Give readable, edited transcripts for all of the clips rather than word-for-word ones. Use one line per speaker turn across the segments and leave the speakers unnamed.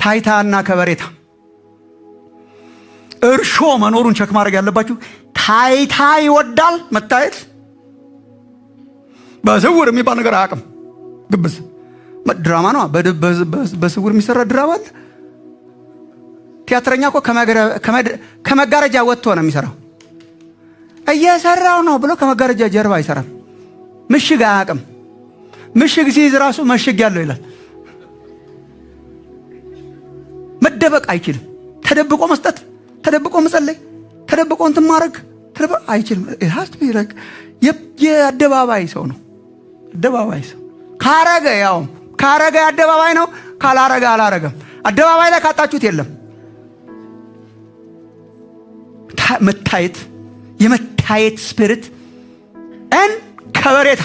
ታይታና ከበሬታ እርሾ መኖሩን check ማድረግ ያለባችሁ፣ ታይታ ይወዳል መታየት። በስውር የሚባል ነገር አያውቅም። ግብዝ ድራማ ነው። በስውር የሚሰራ ድራማ አለ። ቲያትረኛ እኮ ከመጋረጃ ወጥቶ ነው የሚሰራው። እየሰራው ነው ብሎ ከመጋረጃ ጀርባ አይሰራም። ምሽግ አያውቅም። ምሽግ ሲይዝ ራሱ መሽግ ያለው ይላል። መደበቅ አይችልም። ተደብቆ መስጠት፣ ተደብቆ መጸለይ፣ ተደብቆ እንትን ማድረግ አይችልም። የአደባባይ ሰው ነው። አደባባይ ሰው ካረገ ያው ካረገ አደባባይ ነው፣ ካላረገ አላረገም። አደባባይ ላይ ካጣችሁት የለም። መታየት፣ የመታየት spirit እን ከበሬታ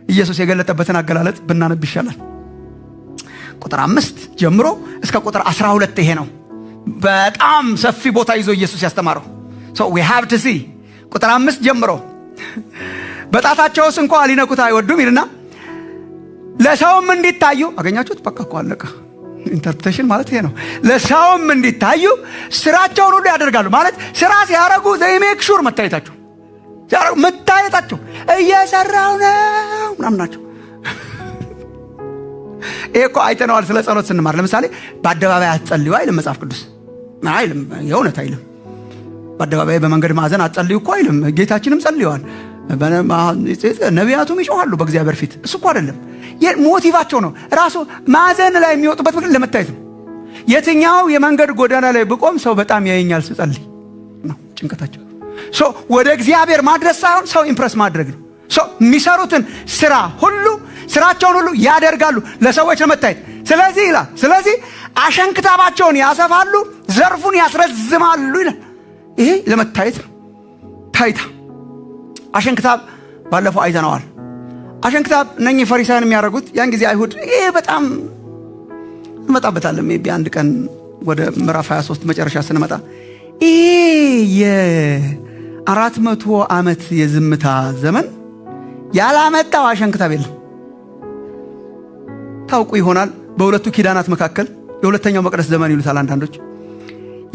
ኢየሱስ የገለጠበትን አገላለጥ ብናነብ ይሻላል። ቁጥር 5 ጀምሮ እስከ ቁጥር 12 ይሄ ነው። በጣም ሰፊ ቦታ ይዞ ኢየሱስ ያስተማረው። So we have to see። ቁጥር 5 ጀምሮ በጣታቸውስ እንኳ ሊነኩት አይወዱም ይልና ለሰውም እንዲታዩ፣ አገኛችሁት? በቃ እኮ አለቀ። Interpretation ማለት ይሄ ነው። ለሰውም እንዲታዩ ስራቸውን ሁሉ ያደርጋሉ። ማለት ስራ ሲያረጉ they make sure መታየታቸው፣ ሲያረጉ መታየታቸው፣ እየሰራው ነው ምናምን ናቸው። ይሄ እኮ አይተነዋል ስለ ጸሎት ስንማር። ለምሳሌ በአደባባይ አትጸልዩ አይልም መጽሐፍ ቅዱስ፣ አይልም፣ የእውነት አይልም። በአደባባይ በመንገድ ማዕዘን አትጸልዩ እኮ አይልም። ጌታችንም ጸልየዋል። ነቢያቱም ይጮኻሉ በእግዚአብሔር ፊት። እሱ እኮ አይደለም motive ኣቸው ነው። ራሱ ማዕዘን ላይ የሚወጡበት ምክንያት ለመታየት ነው። የትኛው የመንገድ ጎዳና ላይ ብቆም ሰው በጣም ያየኛል ስጸልይ ነው ጭንቀታቸው። So ወደ እግዚአብሔር ማድረስ ሳይሆን ሰው impress ማድረግ ነው። So የሚሰሩትን ስራ ሁሉ፣ ስራቸውን ሁሉ ያደርጋሉ ለሰዎች ለመታየት። ስለዚህ ይላል፣ ስለዚህ አሸንክታባቸውን ያሰፋሉ፣ ዘርፉን ያስረዝማሉ ይላል። ይሄ ለመታየት ነው። ታይታ፣ አሸንክታብ ባለፈው አይተነዋል። አሸንክታብ እነኚህ ፈሪሳውያን የሚያደርጉት ያን ጊዜ አይሁድ፣ ይሄ በጣም እንመጣበታለን። Maybe አንድ ቀን ወደ ምዕራፍ 23 መጨረሻ ስንመጣ፣ ይሄ የ400 ዓመት የዝምታ ዘመን ያላመጣው አሸንክታብ የለም። ታውቁ ይሆናል፣ በሁለቱ ኪዳናት መካከል የሁለተኛው መቅደስ ዘመን ይሉታል አንዳንዶች።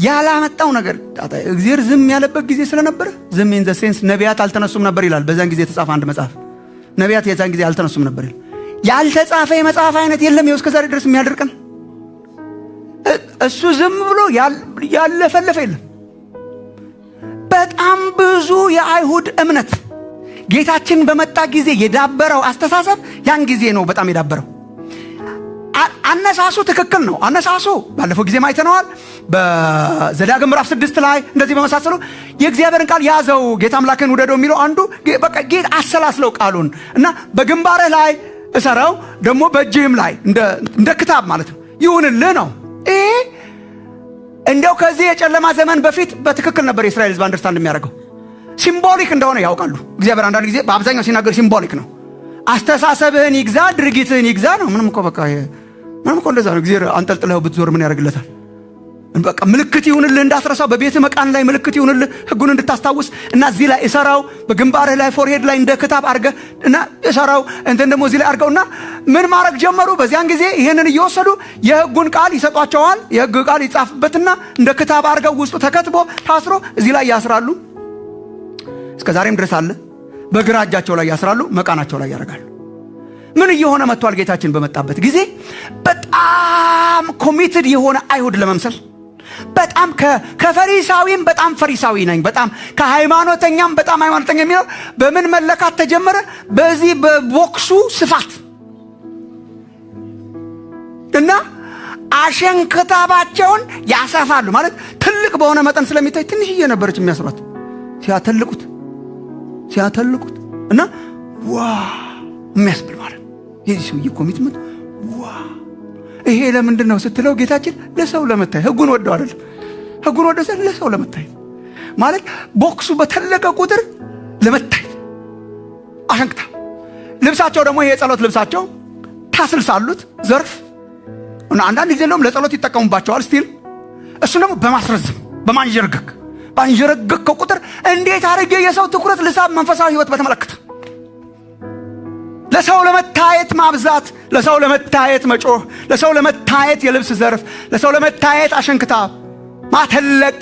ያላመጣው ነገር፣ እግዚአብሔር ዝም ያለበት ጊዜ ስለነበረ፣ ዝም in the sense ነቢያት አልተነሱም ነበር ይላል። በዛን ጊዜ የተጻፈ አንድ መጽሐፍ፣ ነቢያት የዛን ጊዜ አልተነሱም ነበር ይላል። ያልተጻፈ የመጽሐፍ አይነት የለም። ይኸው እስከ ዛሬ ድረስ የሚያደርቀን፣ እሱ ዝም ብሎ ያለፈለፈ የለም። በጣም ብዙ የአይሁድ እምነት ጌታችን በመጣ ጊዜ የዳበረው አስተሳሰብ ያን ጊዜ ነው በጣም የዳበረው። አነሳሱ ትክክል ነው። አነሳሱ ባለፈው ጊዜ አይተነዋል። በዘዳግም ምዕራፍ 6 ላይ እንደዚህ በመሳሰሉ የእግዚአብሔርን ቃል ያዘው፣ ጌታ አምላክህን ውደደው የሚለው አንዱ በቃ ጌታ አሰላስለው ቃሉን እና በግንባርህ ላይ እሰረው፣ ደግሞ በእጅህም ላይ እንደ ክታብ ማለት ነው ይሁንልህ ነው። ይሄ እንዲያው ከዚህ የጨለማ ዘመን በፊት በትክክል ነበር የእስራኤል ሕዝብ understand የሚያደርገው። Symbolic እንደሆነ ያውቃሉ። እግዚአብሔር አንዳንድ ጊዜ በአብዛኛው ሲናገር symbolic ነው። አስተሳሰብህን ይግዛ፣ ድርጊትህን ይግዛ ነው። ምንም እኮ በቃ ምንም እኮ እንደዛ ነው። እግዚአብሔር አንጠልጥለኸው ብትዞር ምን ያደርግለታል? በቃ ምልክት ይሁንልህ እንዳትረሳው፣ በቤትህ መቃን ላይ ምልክት ይሁንልህ ህጉን እንድታስታውስ እና እዚህ ላይ እሰራው፣ በግንባርህ ላይ forehead ላይ እንደ ክታብ አድርገህ እና እሰራው፣ እንትን ደግሞ እዚህ ላይ አድርገው እና ምን ማድረግ ጀመሩ? በዚያን ጊዜ ይህንን እየወሰዱ የህጉን ቃል ይሰጧቸዋል። የህግ ቃል ይጻፍበትና እንደ ክታብ አድርገው ውስጡ ተከትቦ ታስሮ እዚህ ላይ ያስራሉ። እስከ ዛሬም ድረስ አለ። በግራ እጃቸው ላይ ያስራሉ፣ መቃናቸው ላይ ያደርጋሉ። ምን እየሆነ መጥቷል? ጌታችን በመጣበት ጊዜ በጣም committed የሆነ አይሁድ ለመምሰል፣ በጣም ከፈሪሳዊም በጣም ፈሪሳዊ ነኝ፣ በጣም ከሃይማኖተኛም በጣም ሃይማኖተኛ የሚለው በምን መለካት ተጀመረ? በዚህ በ box ኡ ስፋት እና አሸንክታባቸውን ያሰፋሉ ማለት ትልቅ በሆነ መጠን ስለሚታይ፣ ትንሽዬ ነበረች የሚያስሯት፣ ሲያተልቁት ሲያተልቁት እና wow የሚያስብል ማለት የዚህ ሰውዬ commitment wow። ይሄ ለምንድን ነው ስትለው ጌታችን ለሰው ለመታየት፣ ህጉን ወደው አይደለም፣ ህጉን ወደው ሳይሆን ለሰው ለመታየት፣ ማለት box ኡ በተለቀ ቁጥር ለመታየት አሸንክታብ። ልብሳቸው ደግሞ ይሄ የጸሎት ልብሳቸው tassels አሉት፣ ዘርፍ፣ እና አንዳንድ ጊዜ እንደውም ለጸሎት ይጠቀሙባቸዋል still። እሱን ደግሞ በማስረዘም በማንዠርገግ፣ ባንዠረገግከው ቁጥር እንዴት አድርጌ የሰው ትኩረት ልሳብ፣ መንፈሳዊ ህይወት በተመለከተ ለሰው ለመታየት ማብዛት፣ ለሰው ለመታየት መጮህ፣ ለሰው ለመታየት የልብስ ዘርፍ፣ ለሰው ለመታየት አሸንክታብ ማተለቅ።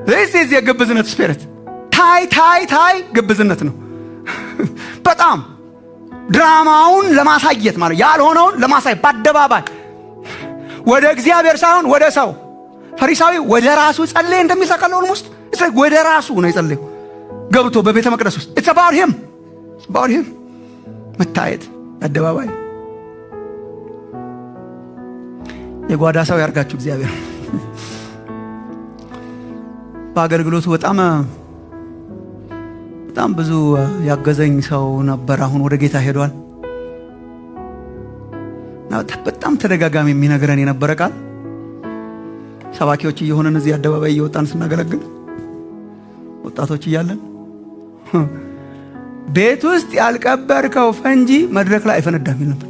This is የግብዝነት spirit። ታይ ታይ ታይ ግብዝነት ነው። በጣም ድራማውን ለማሳየት ማለት ያልሆነውን ለማሳየት በአደባባይ ወደ እግዚአብሔር ሳይሆን ወደ ሰው። ፈሪሳዊ ወደ ራሱ ጸለየ እንደሚል ታውቃለህ። Almost ወደ ራሱ ነው የጸለየው ገብቶ በቤተ መቅደስ ውስጥ። It's about him, about him። መታየት አደባባይ። የጓዳ ሰው ያርጋችሁ እግዚአብሔር። በአገልግሎቱ በጣም በጣም ብዙ ያገዘኝ ሰው ነበር። አሁን ወደ ጌታ ሄዷል። በጣም ተደጋጋሚ የሚነግረን የነበረ ቃል፣ ሰባኪዎች እየሆነን እዚህ አደባባይ እየወጣን ስናገለግል፣ ወጣቶች እያለን፣ ቤት ውስጥ ያልቀበርከው ፈንጂ መድረክ ላይ አይፈነዳም ይል ነበር።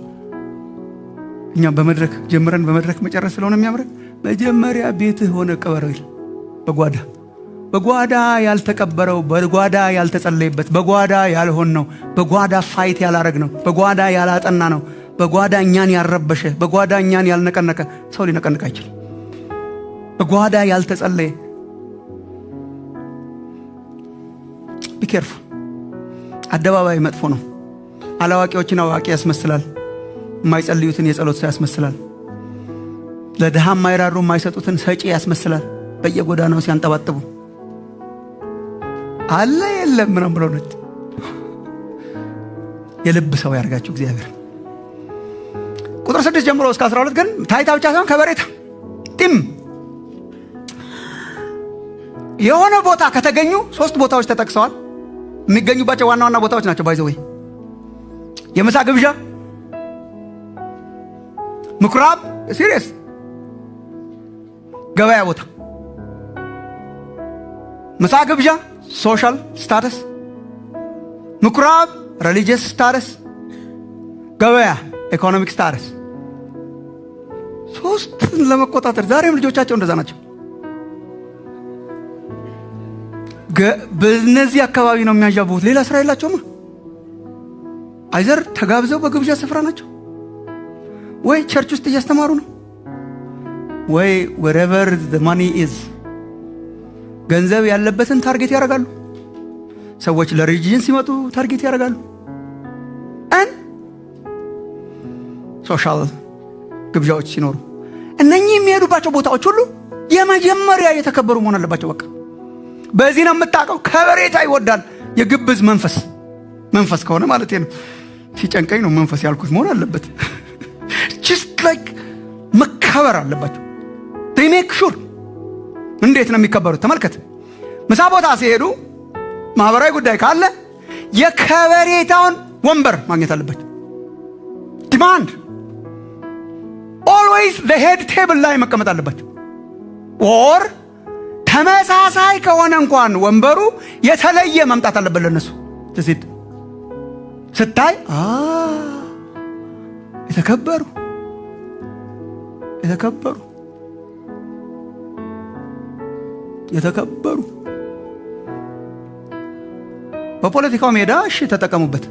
እኛም በመድረክ ጀምረን በመድረክ መጨረስ ስለሆነ የሚያምረን፣ መጀመሪያ ቤትህ ሆነ ቅበረው ይል። በጓዳ በጓዳ ያልተቀበረው፣ በጓዳ ያልተጸለየበት፣ በጓዳ ያልሆን ነው፣ በጓዳ fight ያላረግ ነው፣ በጓዳ ያላጠና ነው፣ በጓዳ እኛን ያልረበሸ፣ በጓዳ እኛን ያልነቀነቀ ሰው ሊነቀንቅ አይችልም። በጓዳ ያልተጸለየ። Be careful። አደባባይ መጥፎ ነው። አላዋቂዎችን አዋቂ ያስመስላል። የማይጸልዩትን የጸሎት ሰው ያስመስላል። ለድሃ የማይራሩ፣ የማይሰጡትን ሰጪ ያስመስላል። በየጎዳናው ሲያንጠባጥቡ አለ የለም ምናምን ብለው ነች። የልብ ሰው ያርጋችሁ እግዚአብሔር። ቁጥር 6 ጀምሮ እስከ 12 ግን ታይታ ብቻ ሳይሆን ከበሬታ ጢም። የሆነ ቦታ ከተገኙ ሶስት ቦታዎች ተጠቅሰዋል። የሚገኙባቸው ዋና ዋና ቦታዎች ናቸው። By the way፣ የምሳ ግብዣ፣ ምኩራብ፣ serious ገበያ ቦታ። ምሳ ግብዣ social status፣ ምኩራብ religious status፣ ገበያ economic status። ሶስትን ለመቆጣጠር ዛሬም ልጆቻቸው እንደዛ ናቸው። በእነዚህ አካባቢ ነው የሚያንዣብቡት። ሌላ ስራ የላቸውማ። Either ተጋብዘው በግብዣ ስፍራ ናቸው፣ ወይ church ውስጥ እያስተማሩ ነው፣ ወይ wherever the money is፣ ገንዘብ ያለበትን target ያደርጋሉ። ሰዎች ለ religion ሲመጡ target ያደርጋሉ። And social ግብዣዎች ሲኖሩ እነኚህ የሚሄዱባቸው ቦታዎች ሁሉ የመጀመሪያ የተከበሩ መሆን አለባቸው። በቃ በዚህ ነው የምታውቀው። ከበሬታ ይወዳል። የግብዝ መንፈስ፣ መንፈስ ከሆነ ማለት ነው። ሲጨንቀኝ ነው መንፈስ ያልኩት፣ መሆን አለበት። Just like መከበር አለባቸው። Make sure። እንዴት ነው የሚከበሩት? ተመልከት። ምሳ ቦታ ሲሄዱ፣ ማህበራዊ ጉዳይ ካለ የከበሬታውን ወንበር ማግኘት አለባቸው። Demand always head table ላይ መቀመጥ አለባቸው። Or ተመሳሳይ ከሆነ እንኳን ወንበሩ የተለየ መምጣት አለበት ለነሱ። ትሲት ስታይ የተከበሩ፣ የተከበሩ፣ የተከበሩ። በፖለቲካው ሜዳ እሺ ተጠቀሙበት።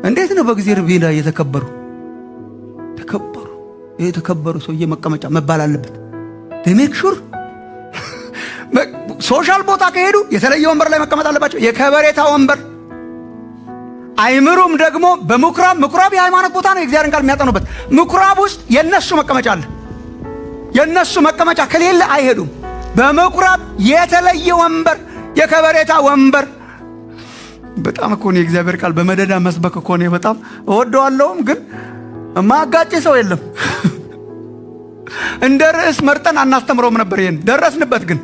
እንዴት ነው በእግዚአብሔር ሜዳ የተከበሩ፣ ተከበሩ፣ የተከበሩ ሰውዬ መቀመጫ መባል አለበት። Make sure social ቦታ ከሄዱ የተለየ ወንበር ላይ መቀመጥ አለባቸው። የከበሬታ ወንበር። አይምሩም ደግሞ በምኩራብ። ምኩራብ የሃይማኖት ቦታ ነው፣ የእግዚአብሔርን ቃል የሚያጠኑበት። ምኩራብ ውስጥ የነሱ መቀመጫ አለ። የነሱ መቀመጫ ከሌለ አይሄዱም። በምኩራብ የተለየ ወንበር፣ የከበሬታ ወንበር። በጣም እኮ ነው የእግዚአብሔር ቃል በመደዳ መስበክ እኮ ነው፣ በጣም እወደዋለሁም፣ ግን ማጋጭ ሰው የለም። እንደ ርዕስ መርጠን አናስተምረውም ነበር። ይሄን ደረስንበት፣ ግን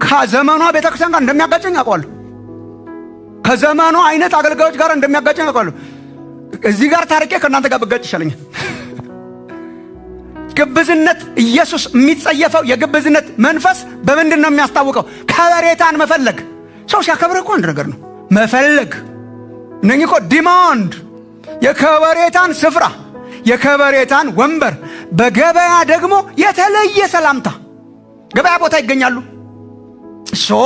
ከዘመኗ ቤተክርስቲያን ጋር እንደሚያጋጨኝ አውቀዋለሁ። ከዘመኗ አይነት አገልጋዮች ጋር እንደሚያጋጨኝ አውቀዋለሁ። እዚህ ጋር ታርቄ ከእናንተ ጋር ብጋጭ ይሻለኛል። ግብዝነት፣ ኢየሱስ የሚጸየፈው የግብዝነት መንፈስ በምንድን ነው የሚያስታውቀው? ከበሬታን መፈለግ። ሰው ሲያከብርህ እኮ አንድ ነገር ነው፣ መፈለግ። እነኚህ እኮ demand የከበሬታን ስፍራ፣ የከበሬታን ወንበር፣ በገበያ ደግሞ የተለየ ሰላምታ። ገበያ ቦታ ይገኛሉ። So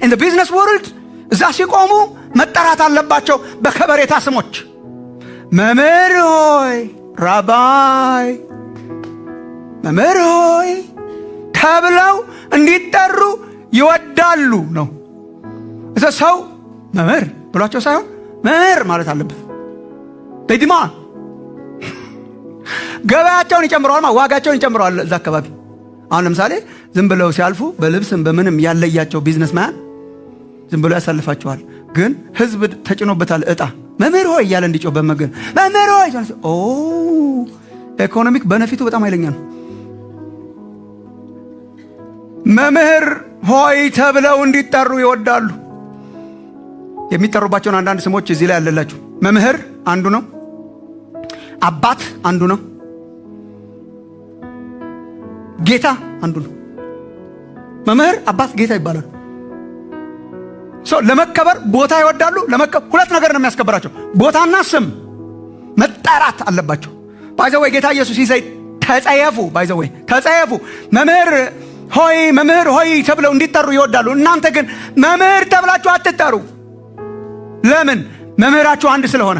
in business world እዛ ሲቆሙ መጠራት አለባቸው በከበሬታ ስሞች። መምህር ሆይ፣ ራባይ፣ መምህር ሆይ ተብለው እንዲጠሩ ይወዳሉ ነው። እዛ ሰው መምህር ብሏቸው ሳይሆን መምህር ማለት አለበት። በዲማ ገበያቸውን ይጨምረዋል፣ ዋጋቸውን ይጨምረዋል። እዛ አካባቢ አሁን ለምሳሌ ዝም ብለው ሲያልፉ በልብስም በምንም ያለያቸው businessman ዝም ብሎ ያሳልፋቸዋል። ግን ህዝብ ተጭኖበታል እጣ፣ መምህር ሆይ እያለ እንዲጮህ በመገን መምህር ሆይ፣ oh፣ economic benefit ኡ በጣም ኃይለኛ ነው። መምህር ሆይ ተብለው እንዲጠሩ ይወዳሉ። የሚጠሩባቸውን አንዳንድ ስሞች እዚህ ላይ ያለላችሁ። መምህር አንዱ ነው። አባት አንዱ ነው። ጌታ አንዱ ነው። መምህር፣ አባት፣ ጌታ ይባላሉ። ለመከበር ቦታ ይወዳሉ። ሁለት ነገር ነው የሚያስከብራቸው፣ ቦታና ስም። መጠራት አለባቸው። By the way ጌታ ኢየሱስ he say ተጸየፉ፣ by the way ተጸየፉ። መምህር ሆይ፣ መምህር ሆይ ተብለው እንዲጠሩ ይወዳሉ። እናንተ ግን መምህር ተብላችሁ አትጠሩ። ለምን? መምህራችሁ አንድ ስለሆነ።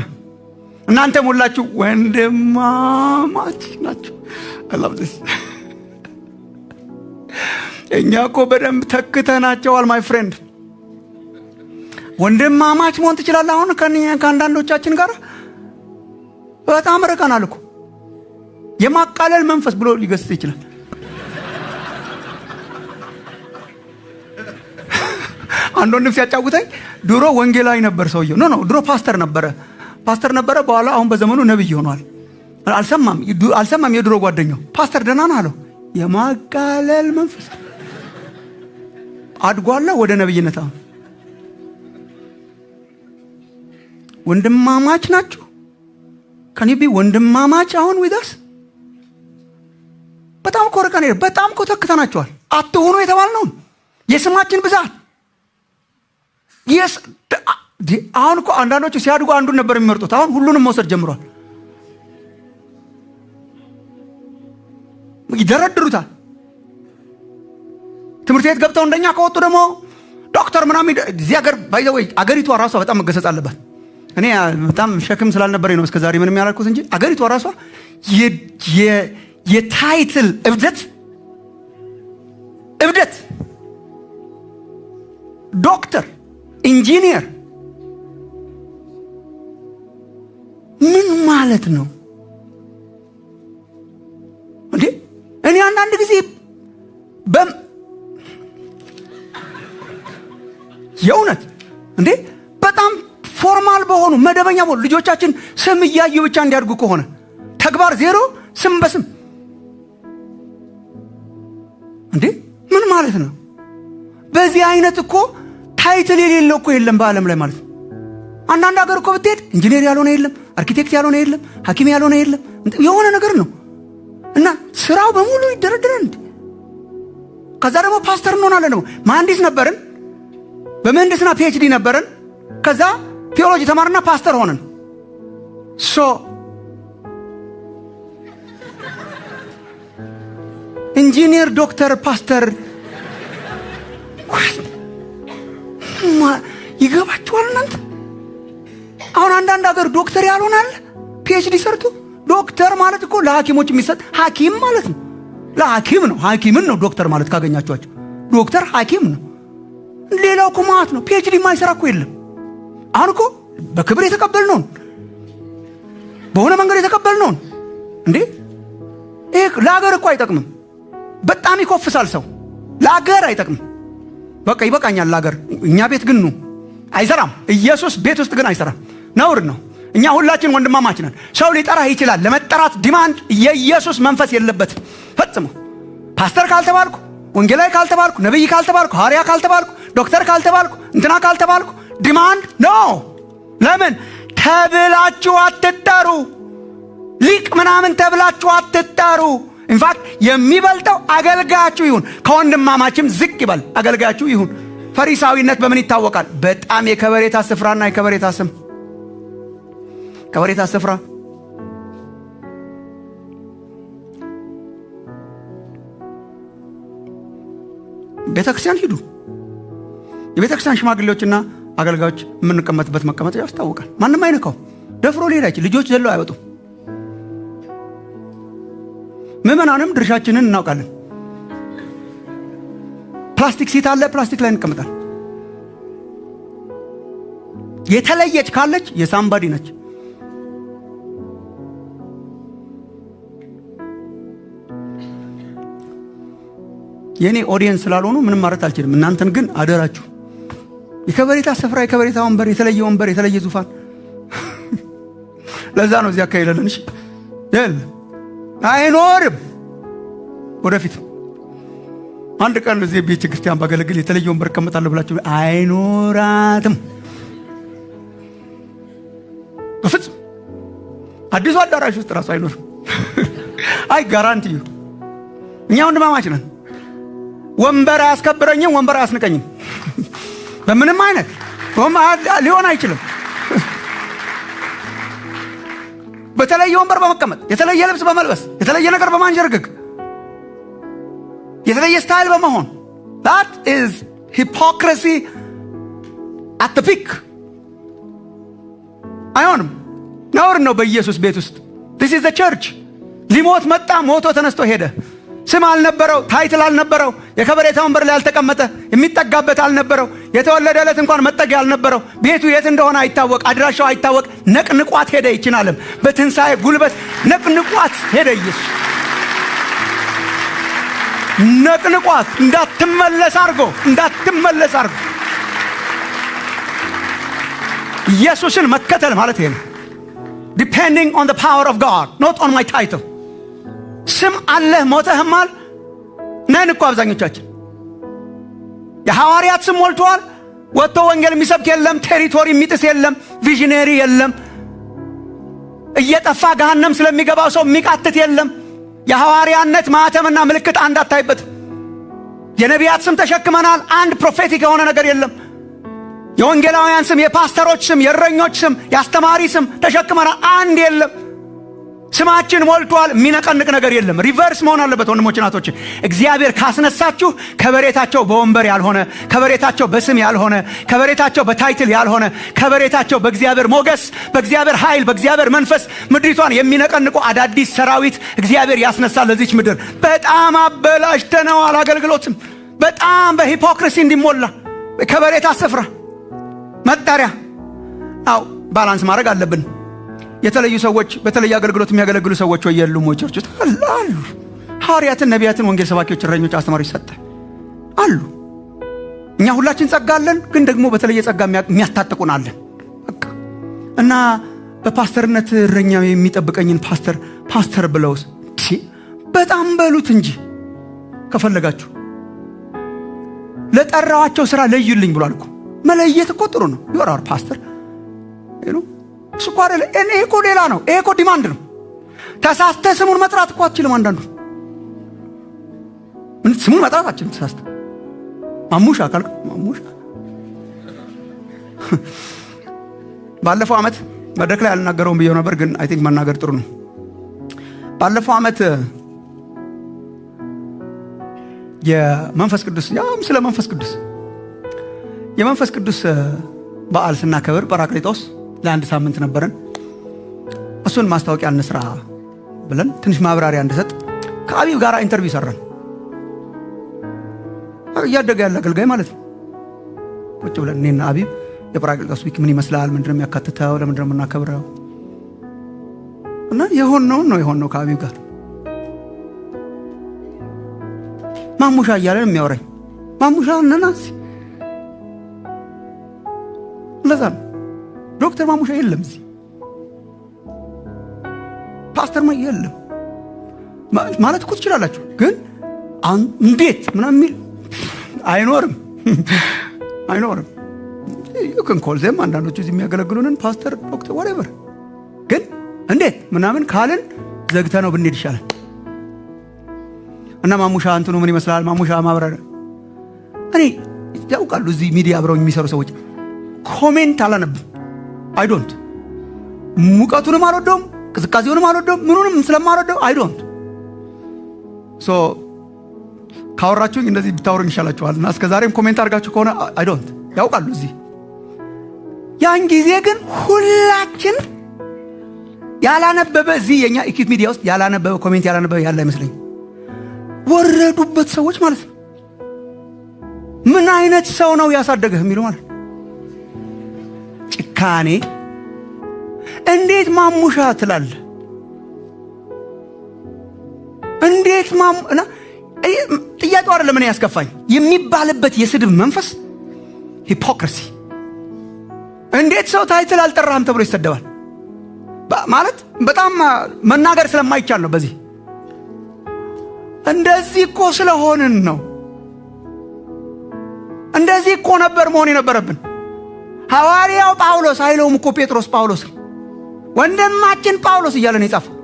እናንተም ሁላችሁ ወንድማማች ናችሁ። I love this። እኛ እኮ በደንብ ተክተናቸዋል። My friend፣ ወንድማማች መሆን ትችላለህ። አሁን ከአንዳንዶቻችን ጋር በጣም ርቀናል እኮ። የማቃለል መንፈስ ብሎ ሊገስጽ ይችላል። አንድ ወንድም ሲያጫውተኝ ድሮ ወንጌላዊ ነበር ሰውየው። No, no፣ ድሮ ፓስተር ነበረ፣ ፓስተር ነበረ። በኋላ አሁን በዘመኑ ነብይ ሆኗል። አልሰማም፣ አልሰማም። የድሮ ጓደኛው "ፓስተር፣ ደህና ነህ?" አለው። የማቃለል መንፈስ አድጓላ ወደ ነብይነት። አሁን ወንድማማች ናችሁ። Can you be ወንድማማች አሁን with us? በጣም እኮ ርቀን፣ በጣም እኮ ተክተናቸዋል። አትሁኑ የተባልነውን የስማችን ብዛት። አሁን እኮ አንዳንዶቹ ሲያድጉ አንዱን ነበር የሚመርጡት። አሁን ሁሉንም መውሰድ ጀምሯል። ይደረድሩታል። ትምህርት ቤት ገብተው እንደኛ ከወጡ ደግሞ ዶክተር ምናምን። እዚህ ሀገር by the way አገሪቷ ራሷ በጣም መገሰጽ አለባት። እኔ በጣም ሸክም ስላልነበረኝ ነው እስከዛሬ ምንም ያላልኩት እንጂ አገሪቷ ራሷ የ title እብደት፣ እብደት፣ ዶክተር፣ ኢንጂኒየር ምን ማለት ነው እንዴ? እኔ አንዳንድ ጊዜ የእውነት እንዴ በጣም formal በሆኑ፣ መደበኛ በሆኑ፣ ልጆቻችን ስም እያዩ ብቻ እንዲያድጉ ከሆነ፣ ተግባር ዜሮ፣ ስም በስም፣ እንዴ ምን ማለት ነው? በዚህ አይነት እኮ title የሌለው እኮ የለም በዓለም ላይ ማለት ነው። አንዳንድ ሀገር እኮ ብትሄድ ኢንጂነር ያልሆነ የለም፣ አርኪቴክት ያልሆነ የለም፣ ሐኪም ያልሆነ የለም። የሆነ ነገር ነው እና ስራው በሙሉ ይደረድራል። እንዴ ከዛ ደግሞ ፓስተር እንሆናለን። ደግሞ መሐንዲስ ነበርን፣ በምህንድስና PhD ነበርን። ከዛ ቴዎሎጂ ተማርና ፓስተር ሆነን። So ኢንጂነር፣ ዶክተር፣ ፓስተር ይገባችኋል እናንተ? አሁን አንዳንድ ሀገር ዶክተር ያልሆነ አለ PhD ሰርቶ። ዶክተር ማለት እኮ ለሐኪሞች የሚሰጥ ሐኪም ማለት ነው። ለሐኪም ነው፣ ሐኪምን ነው ዶክተር ማለት። ካገኛችኋቸው ዶክተር ሐኪም ነው። ሌላው እኮ ማለት ነው PhD የማይሰራ እኮ የለም። አሁን እኮ በክብር የተቀበልነውን፣ በሆነ መንገድ የተቀበልነውን፣ እንዴ ይሄ ለሀገር እኮ አይጠቅምም። በጣም ይኮፍሳል ሰው። ለሀገር አይጠቅምም። በቃ ይበቃኛል ለሀገር። እኛ ቤት ግን ኑ አይሰራም። ኢየሱስ ቤት ውስጥ ግን አይሰራም። ነውር ነው። እኛ ሁላችን ወንድማማች ነን። ሰው ሊጠራህ ይችላል። ለመጠራት demand የኢየሱስ መንፈስ የለበትም ፈጽሞ። ፓስተር ካልተባልኩ፣ ወንጌላዊ ካልተባልኩ፣ ነቢይ ካልተባልኩ፣ ሐዋርያ ካልተባልኩ፣ ዶክተር ካልተባልኩ፣ እንትና ካልተባልኩ demand no። ለምን? ተብላችሁ አትጠሩ። ሊቅ ምናምን ተብላችሁ አትጠሩ። In fact የሚበልጠው አገልጋያችሁ ይሁን፣ ከወንድማማችም ዝቅ ይበል፣ አገልጋያችሁ ይሁን። ፈሪሳዊነት በምን ይታወቃል? በጣም የከበሬታ ስፍራና የከበሬታ ስም፣ ከበሬታ ስፍራ። ቤተ ክርስቲያን ሂዱ። የቤተ ክርስቲያን ሽማግሌዎችና አገልጋዮች የምንቀመጥበት መቀመጫ ያስታውቃል። ማንም አይነካው፣ ደፍሮ ሊሄድ አይችል። ልጆች ዘለው አይወጡም። ምዕመናንም ድርሻችንን እናውቃለን። Plastic seat አለ፣ ፕላስቲክ ላይ እንቀመጣለን። የተለየች ካለች የ somebody ነች። የእኔ audience ስላልሆኑ ምንም ማለት አልችልም። እናንተን ግን አደራችሁ። የከበሬታ ስፍራ፣ የከበሬታ ወንበር፣ የተለየ ወንበር፣ የተለየ ዙፋን። ለዛ ነው እዚህ አካባቢ የሌለን። እሺ አይኖርም ወደፊት። አንድ ቀን እዚህ ቤተ ክርስቲያን ባገለግል የተለየ ወንበር እቀመጣለሁ ብላችሁ አይኖራትም በፍጹም። አዲሱ አዳራሽ ውስጥ ራሱ አይኖርም። I guarantee you። እኛ ወንድማማች ነን። ወንበር አያስከብረኝም፣ ወንበር አያስንቀኝም። በምንም አይነት ሊሆን አይችልም። በተለየ ወንበር በመቀመጥ፣ የተለየ ልብስ በመልበስ፣ የተለየ ነገር በማንጀርገግ፣ የተለየ style በመሆን፣ that is hypocrisy at the peak። አይሆንም። ነውር ነው በኢየሱስ ቤት ውስጥ። This is the church። ሊሞት መጣ፣ ሞቶ ተነስቶ ሄደ። ስም አልነበረው፣ title አልነበረው፣ የከበሬታ ወንበር ላይ አልተቀመጠ፣ የሚጠጋበት አልነበረው፣ የተወለደ ዕለት እንኳን መጠጊያ አልነበረው። ቤቱ የት እንደሆነ አይታወቅ፣ አድራሻው አይታወቅ። ነቅንቋት ሄደ። ይችን ዓለም በትንሣኤ ጉልበት ነቅንቋት ሄደ። ኢየሱስ ነቅንቋት እንዳትመለስ አድርጎ፣ እንዳትመለስ አድርጎ። ኢየሱስን መከተል ማለት ይሄ ነው። Depending on the power of God, not on my title። ስም አለህ ሞተህማል ነን እኮ አብዛኞቻችን። የሐዋርያት ስም ሞልተዋል። ወጥቶ ወንጌል የሚሰብክ የለም። Territory የሚጥስ የለም። Visionary የለም። እየጠፋ ገሃነም ስለሚገባው ሰው የሚቃትት የለም። የሐዋርያነት ማኅተምና ምልክት አንድ አታይበትም። የነቢያት ስም ተሸክመናል። አንድ prophetic የሆነ ነገር የለም። የወንጌላውያን ስም፣ የፓስተሮች ስም፣ የእረኞች ስም፣ የአስተማሪ ስም ተሸክመናል። አንድ የለም። ስማችን ሞልቷል። የሚነቀንቅ ነገር የለም። Reverse መሆን አለበት ወንድሞች እናቶች። እግዚአብሔር ካስነሳችሁ ከበሬታቸው በወንበር ያልሆነ፣ ከበሬታቸው በስም ያልሆነ፣ ከበሬታቸው በ title ያልሆነ፣ ከበሬታቸው በእግዚአብሔር ሞገስ፣ በእግዚአብሔር ኃይል፣ በእግዚአብሔር መንፈስ ምድሪቷን የሚነቀንቁ አዳዲስ ሰራዊት እግዚአብሔር ያስነሳል ለዚች ምድር። በጣም አበላሽተነዋል። አገልግሎትም በጣም በ hypocrisy እንዲሞላ ከበሬታ ስፍራ መጠሪያ። አው balance ማድረግ አለብን። የተለዩ ሰዎች፣ በተለየ አገልግሎት የሚያገለግሉ ሰዎች ወይ የሉም ወይ? Church ውስጥ አሉ። ሐዋርያትን፣ ነቢያትን፣ ወንጌል ሰባኪዎች፣ እረኞች፣ አስተማሪዎች ሰጠ፣ አሉ። እኛ ሁላችን ጸጋ አለን፣ ግን ደግሞ በተለየ ጸጋ የሚያስታጥቁን አለን። በቃ እና በፓስተርነት እረኛ የሚጠብቀኝን ፓስተር ፓስተር ብለውስ በጣም በሉት እንጂ ከፈለጋችሁ። ለጠራዋቸው ስራ ለዩልኝ ብሏል እኮ። መለየት እኮ ጥሩ ነው። You're our pastor። እሱ እኮ አይደለ። እኔ እኮ ሌላ ነው። ይሄ እኮ demand ነው። ተሳስተህ ስሙን መጥራት እኮ አትችልም። አንዳንዱ ስሙን መጥራት አትችልም። ተሳስተህ ማሙሻ ካልክ ማሙሻ። ባለፈው ዓመት መድረክ ላይ አልናገረውም ብዬው ነበር፣ ግን I think መናገር ጥሩ ነው። ባለፈው ዓመት የመንፈስ ቅዱስ፣ ያም ስለ መንፈስ ቅዱስ፣ የመንፈስ ቅዱስ በዓል ስናከብር ጰራቅሊጦስ ለአንድ ሳምንት ነበረን። እሱን ማስታወቂያ እንስራ ብለን ትንሽ ማብራሪያ እንድሰጥ ከአቢብ ጋር interview ሰራን። እያደገ ያለ አገልጋይ ማለት ነው። ቁጭ ብለን እኔና አቢብ የጰራቅሊጦስ week ምን ይመስላል፣ ምንድነው የሚያካትተው፣ ለምንድነው የምናከብረው እና የሆነውን ነው የሆነው ከአቢብ ጋር። ማሙሻ እያለን የሚያወራኝ ማሙሻ እነናስ ለዛ ነው። ዶክተር ማሙሻ የለም እዚህ፣ ፓስተር ማ የለም ማለት እኮ ትችላላችሁ፣ ግን እንዴት ምናምን የሚል አይኖርም፣ አይኖርም። You can call them አንዳንዶቹ እዚህ የሚያገለግሉንን ፓስተር፣ ዶክተር፣ whatever፣ ግን እንዴት ምናምን ካልን ዘግተ ነው ብንሄድ ይሻላል። እና ማሙሻ እንትኑ ምን ይመስላል? ማሙሻ ማብራሪያ እኔ ያውቃሉ እዚህ ሚዲያ አብረው የሚሰሩ ሰዎች comment አላነብም። I don't። ሙቀቱንም አልወደውም፣ ቅዝቃዜውንም አልወደውም፣ ምኑንም ስለማልወደው I don't። So ካወራችሁኝ እንደዚህ ብታወሩኝ ይሻላችኋል። እና እስከ ዛሬም comment አድርጋችሁ ከሆነ I don't። ያውቃሉ እዚህ። ያን ጊዜ ግን ሁላችን ያላነበበ፣ እዚህ የኛ ኢኪት ሚዲያ ውስጥ ያላነበበ፣ comment ያላነበበ ያለ አይመስለኝም። ወረዱበት ሰዎች ማለት ነው። ምን አይነት ሰው ነው ያሳደገህ የሚሉ ማለት፣ ጭካኔ። እንዴት ማሙሻ ትላለህ? እንዴት ማሙ እና ጥያቄው አይደለም እኔ ያስከፋኝ የሚባልበት የስድብ መንፈስ፣ hypocrisy። እንዴት ሰው title አልጠራህም ተብሎ ይሰደባል? ማለት በጣም መናገር ስለማይቻል ነው። በዚህ እንደዚህ እኮ ስለሆንን ነው። እንደዚህ እኮ ነበር መሆን የነበረብን። ሐዋርያው ጳውሎስ አይለውም እኮ ጴጥሮስ ጳውሎስ፣ ወንድማችን ጳውሎስ እያለ ነው የጻፈው።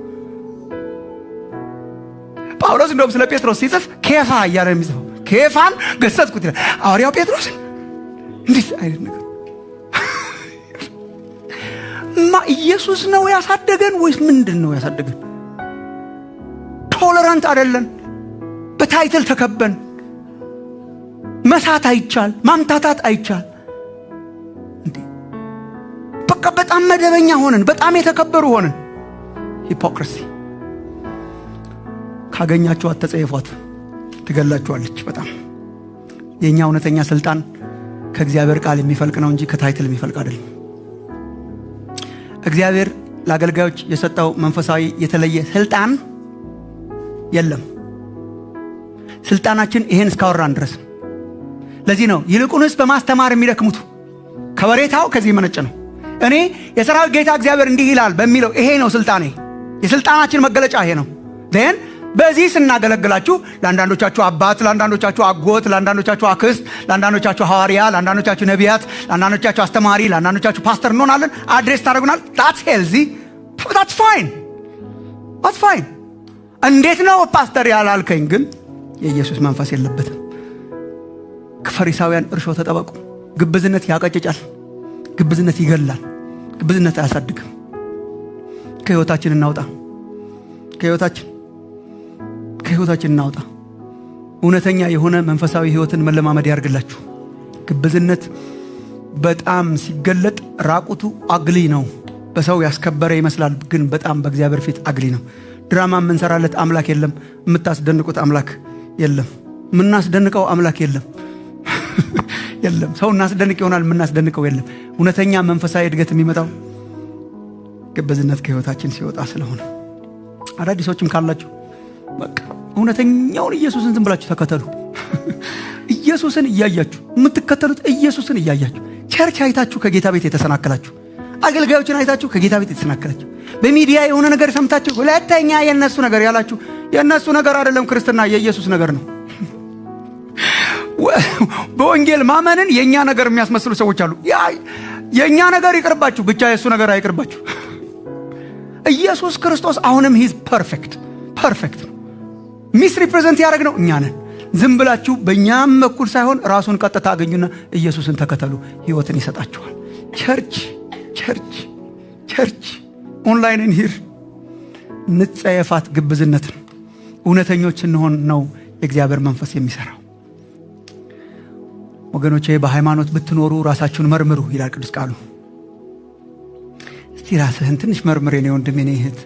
ጳውሎስ እንደውም ስለ ጴጥሮስ ሲጽፍ ኬፋ እያለ ነው የሚጽፈው። ኬፋን ገሰጽኩት ይላል። ሐዋርያው ጴጥሮስን እንዴት አይነት ነገር ማ ኢየሱስ ነው ያሳደገን ወይስ ምንድን ነው ያሳደገን? Tolerant አይደለን። በ title ተከበን መሳት አይቻል፣ ማምታታት አይቻል። እንዴ በቃ በጣም መደበኛ ሆነን፣ በጣም የተከበሩ ሆነን። Hypocrisy ካገኛችኋት ተጸየፏት፣ ትገላችኋለች። በጣም የእኛ እውነተኛ ስልጣን ከእግዚአብሔር ቃል የሚፈልቅ ነው እንጂ ከ title የሚፈልቅ አይደለም። እግዚአብሔር ለአገልጋዮች የሰጠው መንፈሳዊ የተለየ ስልጣን የለም። ስልጣናችን ይሄን እስካወራን ድረስ። ለዚህ ነው ይልቁንስ በማስተማር የሚደክሙት፣ ከበሬታው ከዚህ የመነጨ ነው። እኔ የሰራዊት ጌታ እግዚአብሔር እንዲህ ይላል በሚለው ይሄ ነው ስልጣኔ። የስልጣናችን መገለጫ ይሄ ነው። Then በዚህ ስናገለግላችሁ ለአንዳንዶቻችሁ አባት፣ ለአንዳንዶቻችሁ አጎት፣ ለአንዳንዶቻችሁ አክስት፣ ለአንዳንዶቻችሁ ሐዋርያ፣ ለአንዳንዶቻችሁ ነቢያት፣ ለአንዳንዶቻችሁ አስተማሪ፣ ለአንዳንዶቻችሁ ፓስተር እንሆናለን። Address ታደርጉናል። That's healthy, that's fine, that's fine። እንዴት ነው ፓስተር ያላልከኝ ግን የኢየሱስ መንፈስ የለበትም። ከፈሪሳውያን እርሾ ተጠበቁ። ግብዝነት ያቀጭጫል። ግብዝነት ይገላል። ግብዝነት አያሳድግም። ከህይወታችን እናውጣ። ከህይወታችን እናውጣ። እውነተኛ የሆነ መንፈሳዊ ህይወትን መለማመድ ያርግላችሁ። ግብዝነት በጣም ሲገለጥ ራቁቱ ugly ነው። በሰው ያስከበረ ይመስላል፣ ግን በጣም በእግዚአብሔር ፊት ugly ነው። ድራማ የምንሰራለት አምላክ የለም። የምታስደንቁት አምላክ የለም። የምናስደንቀው አምላክ የለም፣ የለም። ሰው እናስደንቅ ይሆናል፣ የምናስደንቀው የለም። እውነተኛ መንፈሳዊ እድገት የሚመጣው ግብዝነት ከህይወታችን ሲወጣ ስለሆነ አዳዲሶችም ካላችሁ በቃ እውነተኛውን ኢየሱስን ዝም ብላችሁ ተከተሉ። ኢየሱስን እያያችሁ የምትከተሉት፣ ኢየሱስን እያያችሁ፣ church አይታችሁ ከጌታ ቤት የተሰናከላችሁ፣ አገልጋዮችን አይታችሁ ከጌታ ቤት የተሰናከላችሁ፣ በሚዲያ የሆነ ነገር ሰምታችሁ ሁለተኛ የእነሱ ነገር ያላችሁ፣ የእነሱ ነገር አይደለም ክርስትና፣ የኢየሱስ ነገር ነው። በወንጌል ማመንን የእኛ ነገር የሚያስመስሉ ሰዎች አሉ። የእኛ ነገር ይቅርባችሁ፣ ብቻ የእሱ ነገር አይቅርባችሁ። ኢየሱስ ክርስቶስ አሁንም he's perfect፣ perfect ነው። Misrepresent ያደረግነው እኛ ነን። ዝም ብላችሁ በእኛም በኩል ሳይሆን ራሱን ቀጥታ አገኙና ኢየሱስን ተከተሉ፣ ህይወትን ይሰጣችኋል። Church, church, church, online and here፣ እንጸየፋት ግብዝነትን። እውነተኞች ስንሆን ነው የእግዚአብሔር መንፈስ የሚሰራው። ወገኖቼ፣ በሃይማኖት ብትኖሩ ራሳችሁን መርምሩ ይላል ቅዱስ ቃሉ። እስቲ ራስህን ትንሽ መርምር የኔ ወንድም፣ የኔ እህት።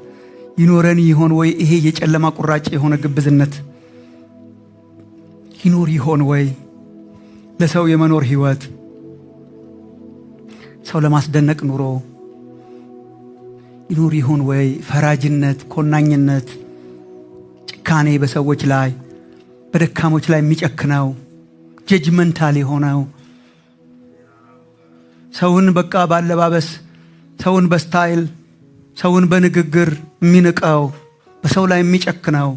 ይኖረን ይሆን ወይ ይሄ የጨለማ ቁራጭ የሆነ ግብዝነት? ይኖር ይሆን ወይ ለሰው የመኖር ህይወት፣ ሰው ለማስደነቅ ኑሮ ይኖር ይሆን ወይ? ፈራጅነት፣ ኮናኝነት፣ ጭካኔ በሰዎች ላይ፣ በደካሞች ላይ የሚጨክነው፣ judgmental የሆነው፣ ሰውን በቃ ባለባበስ፣ ሰውን በ style፣ ሰውን በንግግር የሚንቀው፣ በሰው ላይ የሚጨክነው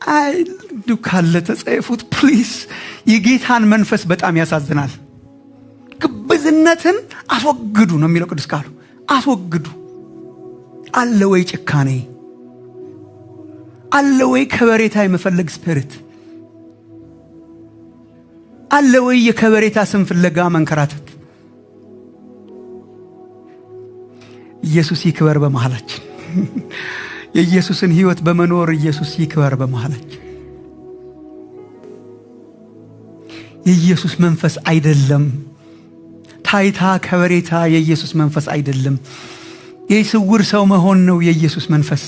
አይ ካለ ተጸየፉት please። የጌታን መንፈስ በጣም ያሳዝናል። ግብዝነትን አስወግዱ ነው የሚለው ቅዱስ ቃሉ። አስወግዱ። አለ ወይ ጭካኔ? አለ ወይ ከበሬታ የመፈለግ spirit? አለ ወይ የከበሬታ ስም ፍለጋ መንከራተት? ኢየሱስ ይክበር በመሃላችን። የኢየሱስን ሕይወት በመኖር ኢየሱስ ይክበር በመሃላችን። የኢየሱስ መንፈስ አይደለም። ታይታ ከበሬታ የኢየሱስ መንፈስ አይደለም። የስውር ሰው መሆን ነው የኢየሱስ መንፈስ።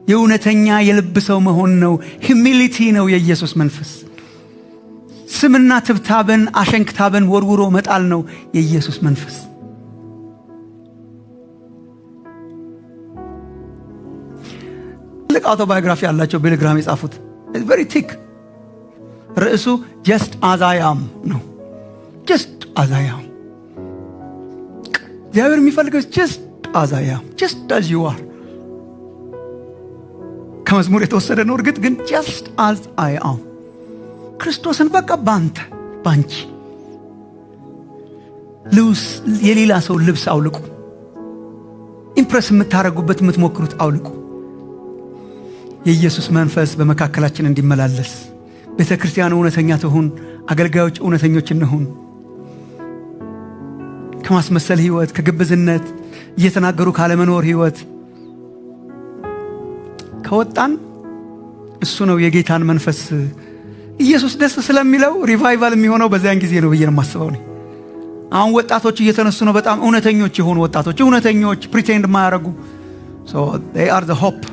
የእውነተኛ የልብ ሰው መሆን ነው። Humility ነው የኢየሱስ መንፈስ። ስምና ትብታብን አሸንክታብን ወርውሮ መጣል ነው የኢየሱስ መንፈስ። ትልቅ autobiography ያላቸው ቢሊ ግራሃም የጻፉት፣ very thick፣ ርዕሱ "Just as I am" ነው። Just as I am። እግዚአብሔር የሚፈልገው just as I am፣ just as you are። ከመዝሙር የተወሰደ ነው። እርግጥ ግን just as I am፣ ክርስቶስን በቃ ባንተ ባንቺ ልብስ፣ የሌላ ሰው ልብስ አውልቁ። Impress የምታደርጉበት የምትሞክሩት አውልቁ። የኢየሱስ መንፈስ በመካከላችን እንዲመላለስ ቤተ ክርስቲያን እውነተኛ ትሁን። አገልጋዮች እውነተኞች እንሁን። ከማስመሰል ህይወት፣ ከግብዝነት፣ እየተናገሩ ካለመኖር ህይወት ከወጣን እሱ ነው የጌታን መንፈስ ኢየሱስ ደስ ስለሚለው revival የሚሆነው በዚያን ጊዜ ነው ብዬ ነው የማስበው። አሁን ወጣቶች እየተነሱ ነው። በጣም እውነተኞች የሆኑ ወጣቶች፣ እውነተኞች፣ pretend የማያደርጉ፣ are hope።